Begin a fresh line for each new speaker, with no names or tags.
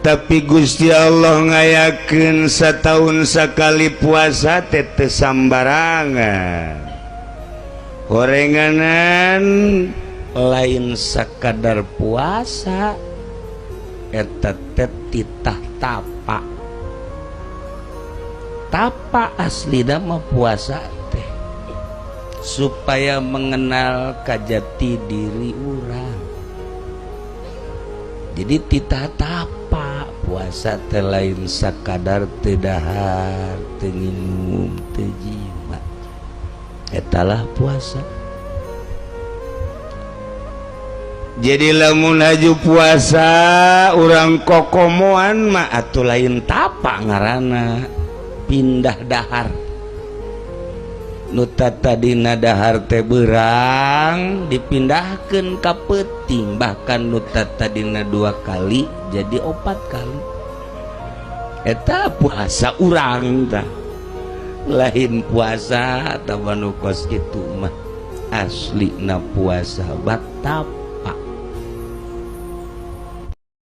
Tapi Gusti Allah ngayakeun setahun sekali puasa teh teu sambarangan. Horenganan lain sakadar puasa, eta teh titah tapa. Tapa aslina mah puasa teh supaya mengenal kajati diri urang. Jadi titah tapa puasa teh lain sakadar teu dahar, teu nginum, teu jima. Etalah puasa. Jadi lamun laju puasa urang kokomoan mah atuh lain tapa ngaranna, pindah dahar. Nu tadina dahar teh beurang dipindahkeun ka peuting, bahkan nu tadina 2 kali jadi 4 kali. Eta puasa urang tah, lain puasa atawa nu kos kitu mah. Aslina puasa bak tapa.